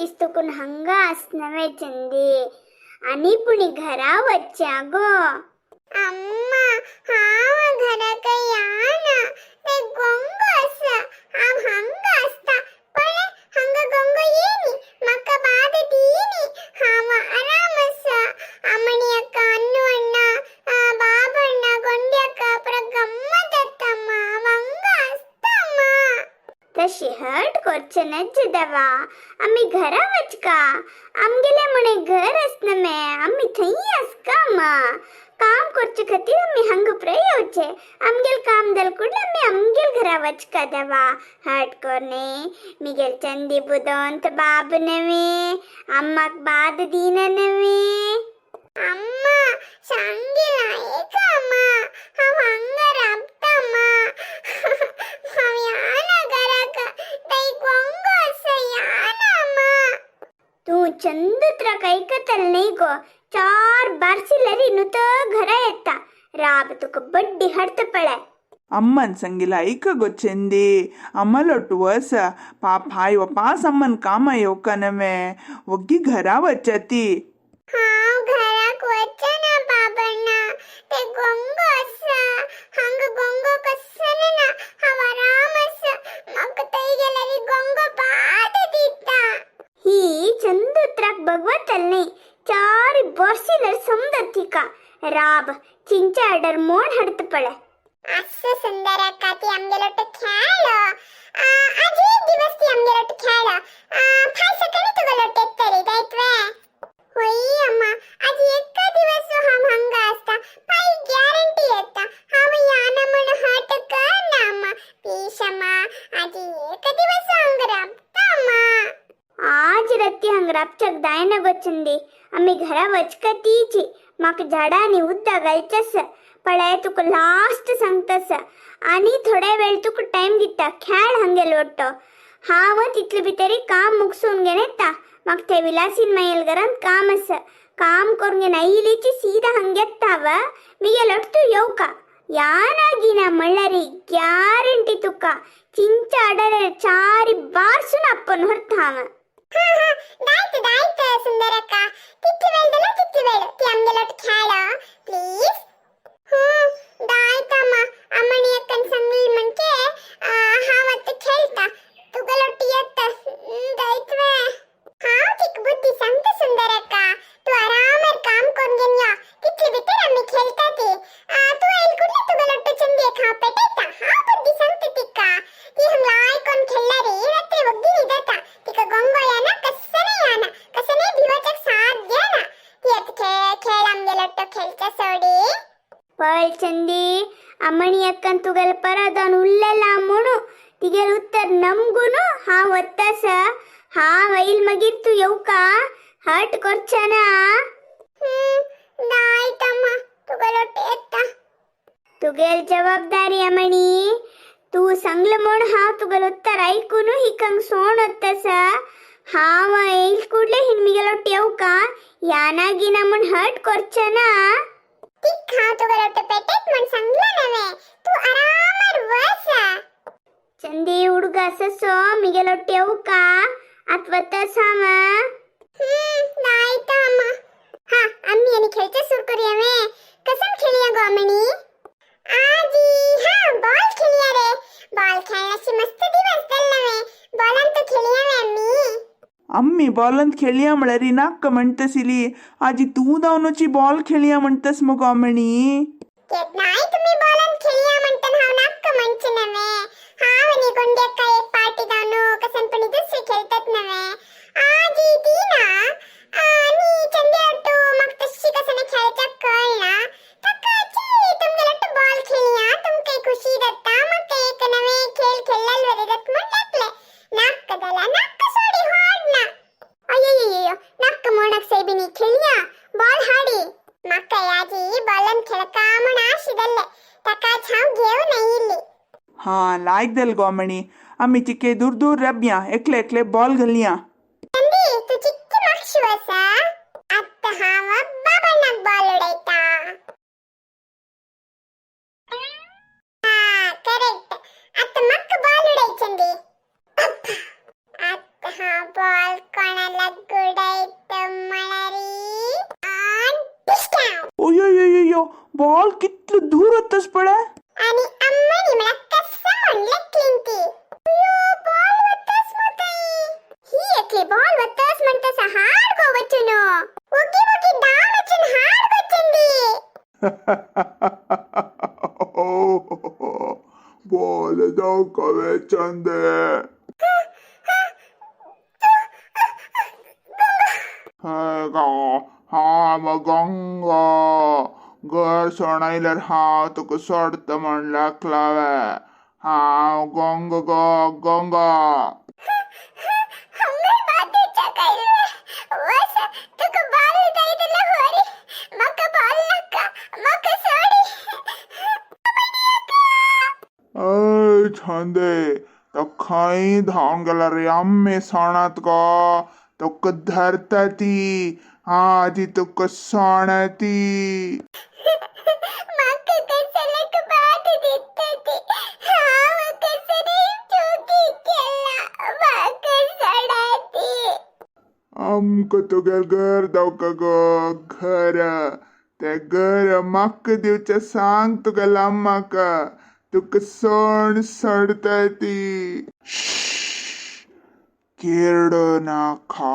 दीस तुकून हांगा आसनवे चंदी. आनी पुणी घरा वच्च्या गो. अम्मा, हांव घराक याना. ते गोंगो आसा, हांव हांगा आसता. पळय, हांगा गोंगो येनी, म्हाका बाद दिनी. हांव आराम आसा. अम्मणी अक्का, अन्नू अण्णा, बाबण्णा, गोंडी अक्का पुरा गम्मत जाता अम्मा. हांव हांगा आसता अम्मा. तशी हट करचे नज्ज देवा. आमी घरा वचका. आमगेले म्हणे घर आसना मे, आमी थंय आसका अम्मा. काम करचे खातीर आमी हांगा पुराय येवचे. आमगेल काम जाल कुडले आमी आमगेल घरा वचका देवा. हट कोरने मिगेल चंदी बुदोंत बाब नवे, अम्माक बाद दीना नवे. अम्मा, सांगेल आयका अम्मा, हांव हांगा राबता अम्मा. हांव याना घराक. थंय गोंगो आसा, याना अम्मा. तूं चंदुत्राक ऐकतल न्ही गो. चार बारसिलरी नुत घरा येता. राब, तुका बड्डी हडत पळय. अम्मन संगिला ऐक गो चंदी. अम्मलೊಟ್ಟು वस पाप हाय पास अम्मन काम येवकनवे. ಒಗ್ಗಿ घरा वचती. हांव घराक वचना बाबण्णा. ते गोंगो आसा. हांगा गोंगो कसने ना. हांव आराम आसा. म्हाका थंय गेल्यार गोंगो बाद दिता. ही चंदुत्राक भगवतल न्ही. चार बोर्सिलर समजत तिका. राब, चिंचा आडर मोण हडत पळय. असं सुंदर अक्का, ती आमगेलोट्ट खेळ. आज एक दिवस ती आमगेलोट्ट खेळ. फाय सकाळी तुगेलोट्ट येतली दायत्वे. होय अम्मा, आज एक दिवस हांव हांगा आसता. फाय गॅरंटी येता. हांव याना म्हण हट करना अम्मा. प्लीज अम्मा, आज एक दिवस हांगा राबता अम्मा. आज रत्ती हांगा राबच्याक दायना गो चंदी. आमी घरा वचका तीची. म्हाका झाडांनी उदक घालचेस. पळय, तुका लास्ट सांगतस आनी थोडे वेळ तुका टायम दिता. खेळ हांगे लोटो. हांव तितले भितरी काम मुगसून घेन येता. म्हाका ते विलासीन मायल घरांत काम आसा. काम करून घेन आयलीची सीदा हांग येता हांव. मिगे लोट तूं येवका. याना गिना म्हणल्यार ग्यारंटी तुका, चिंचा आडर चारी बारसून ಅಪ್ಪನ್ ಹೊರ್ತ ಹಾವ. ಹಾ ಹಾ, ದಾಯ್ತು ದಾಯ್ತು ಸುಂದರಕ್ಕ. ತಿಕ್ಕಿ ವೇಳ್ದಲ್ಲ, ತಿಕ್ಕಿ ವೇಳು ತಿ ಅಮ್ಗೆಲೊಟ್ಟು ଖେಳ ಪ್ಲೀಸ್. ಹ್ಞೂ, ದಾಯ್ತಮ್ಮ. ಅಮ್ಮಣಿ ಅಕ್ಕನ ಸಂಗಿ ಮನ್ಕೆ ಹಾವತ್ತು ଖେಳ್ತಾ ತುಗಲೊಟ್ಟಿ ಎತ್ತ ದಾಯ್ತ್ವೆ. ಹಾವ್ ಚಿಕ್ಕ ಬುದ್ಧಿ ಸಂತ ಸುಂದರಕ್ಕ. तू आरामार काम करून घेन या. तितले भितर आमी खेळता ती. तू येयल कुडले तुगलोट्टु चंदी हांव पेटयता. हांव बुद्धी सांगता तिका. ती हांगा आयकोन खेळ्ळारी रात्री वग्गी न्हिदता. तिका गोंगो येना, कसने येना, कसने भिवच्याक साध्य ना. ती आतां खेळ खेळ आमगेलोट्टो खेळच्या सोडी. पळ चंदी, ಅಮ್ಮಣಿ ಅಕ್ಕನ್ ತುಗಲ್ ಪರದನ್ ಉಲ್ಲೆಲ್ಲ ಮುಣು ತಿಗೆಲ್ ಉತ್ತರ ನಮ್ಗುನು. ಹಾವ್ ಒತ್ತಾಸ. ಹಾವ್ ಐಲ್ ಮಗೀರ್ ತೂ ಯೌಕ ಹಟ್ ಕೊರ್ಚನ. ಆಯ್ತಮ್ಮ, ತುಗಲೊಟ್ಟೆ ಎತ್ತ. तुगेल जबाबदारी अमणी. तू सांगलं म्हण हांव तुगेल उत्तर ऐकून हिकंग सोण होतस. हांव येयल ಕೂಡ್ಲೆ हिನ್ मिगेಲೊಟ್ಟು येवका. याना गिना म्हण हट ಕೊರ್ಚನ. तिक हांव तुगेलोट्टु पेटेत म्हण सांगलं नव्हे. तू आरामार वस. ಚಂದಿ ಹುಡುಗ ಸಸ್ಸೋ ಮಿಗೆಲೊಟ್ಟು येवका ಅತ್ವತ್ತಸ್ ಹಾವ. ಆಯ್ತಾ ಅಮ್ಮ. ಹಾ, ಅಮ್ಮಿ आणि खेळचे सुरू करूया वे. कसं खेळूया गो अमणी? आजी हा बॉल खेळूया रे. बॉल खेळण्याशी मस्त दिवस नव्हे. बॉलान तो खेळूया वे अम्मी. ಅಮ್ಮಿ ಬಾಲಂತ खेळिया म्हळ्यारी नाक्क म्हणतसिली. आजी तूं धावनोची बॉल खेळिया म्हणतस मगो अमणी. केदनाय तुम्ही बॉलान खेळया म्हणताना हांव नाक्क म्हणचे नव्हे. हांव आनी गोंड्याका एक पार्टी धावनु कसनपणी दुसरी खेळतात नव्हे. आजी ती ना आणि चंद्याटू म्हाका तशी कसं खेळच्याक कळना. ताका तुमगेलोट्टू बॉल खेळया. तुमकां खुशी जाता, म्हाका एक नवे खेळ खेळ्ळेल बरें जाता म्हण लागले. नाक्क जाला नाक्क सोडी हाड ना. ಅಯ್ಯಯ್ಯಯ್ಯೋ, ನಕ್ಕ ಮೋಣಕ್ ಸೈಬಿನಿ खेळिया. बॉल हाडी. म्हाका आजी बॉलान खेळका म्हण आशिदल्ले. ताकाच हांव घेवन आयिल्ली. ಹಾ, ಲಾಯ್ದಲ್ ಗೋ ಅಮ್ಮಣಿ. ಅಮ್ಮಿ ಚಿಕ್ಕೆ ದೂರ ದೂರ ರಬ್ಯಾ, ಎಕ್ಲೆ ಎಕ್ಲೆ ಬಾಲ್ ಗಲ್ಲಿಯಾ. ಚಂದಿ, तू चिक्की मागशी वसा. आत्ता हांव बाबांनाक बॉल उडयता. हा, करेक्ट. आत्ता म्हाका बॉल उडय चंदी. आत्ता हांव बॉल बॉल कोणाला गुडायत म्हळ्यारी आन ओयो, बॉल कितलो दूर वतस पळय. आणि अम्मानी मला कसं म्हणलं क्लीन ती. अयो, बॉल वतस मोतई. ही एकली बॉल वतस म्हणतस हाड गो वचुनो. ओगी ओगी डान वचून हाड गोचंदी. बॉल दाखवे चंदे. हांव गंगो. घर सोणायल्यार हांव तुका सोडता म्हण लागलावे. हांव गंग गो गंगा. हंगर बादेच्या कैलवे वस तुका बॉल जाय होरी. माका बॉल नाका, माका सोडी. अय छंदे, तो खंय धांवन गेला रे? आम्मे सोणात गो, तुका धरता ती. हा, ती तुका सोणती. माका कसलक बाद दिसता ती. हांव कसरी चुकी केला, माका सोडाती. आमकां तुगेल घर दावका गो घर. ते घर म्हाका दिवचें सांग तुगेल्या अम्माक. तुका सोण सोडता ती. केरडो नाका.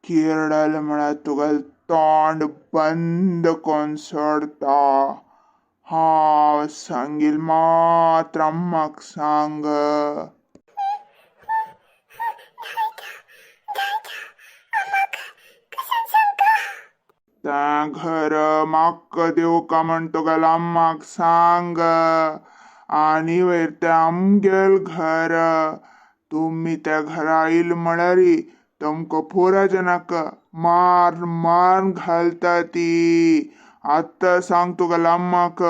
केरडल म्हळ्यार तुगेल तोंड बंद कोन्न सोडता. हांव सांगील मात्र अम्माक सांग. तें घर म्हाका दिवका म्हण तुगेल्या अम्माक सांग. आनी वयर तें आमगेल घर. तुमी त्या घरा येयल म्हळ्यार तुमकां पुराचें नाका, मार मार घालता ती. आतां सांग तुगेल्या अम्माक,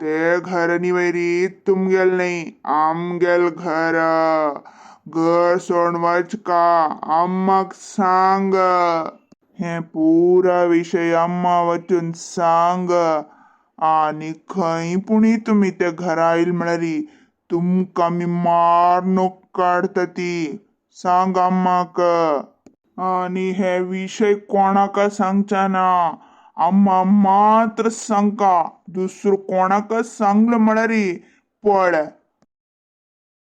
ते घर न्ही वयरी तुमगेल न्ही, आमगेल घर. घर सोडून वचका, अम्माक सांग. हें पुरा विशय अम्मा वचून सांग. आनी खंय पुणी तुमी त्या घरा येयल म्हळ्यार तुमकां आमी मारून काडटा ती. सांग अम्माक. आनी हे विशय कोणाक सांगचा ना, अम्मा मात्र सांगका. दुसरो कोणाक सांगलो म्हळ्यार पळ.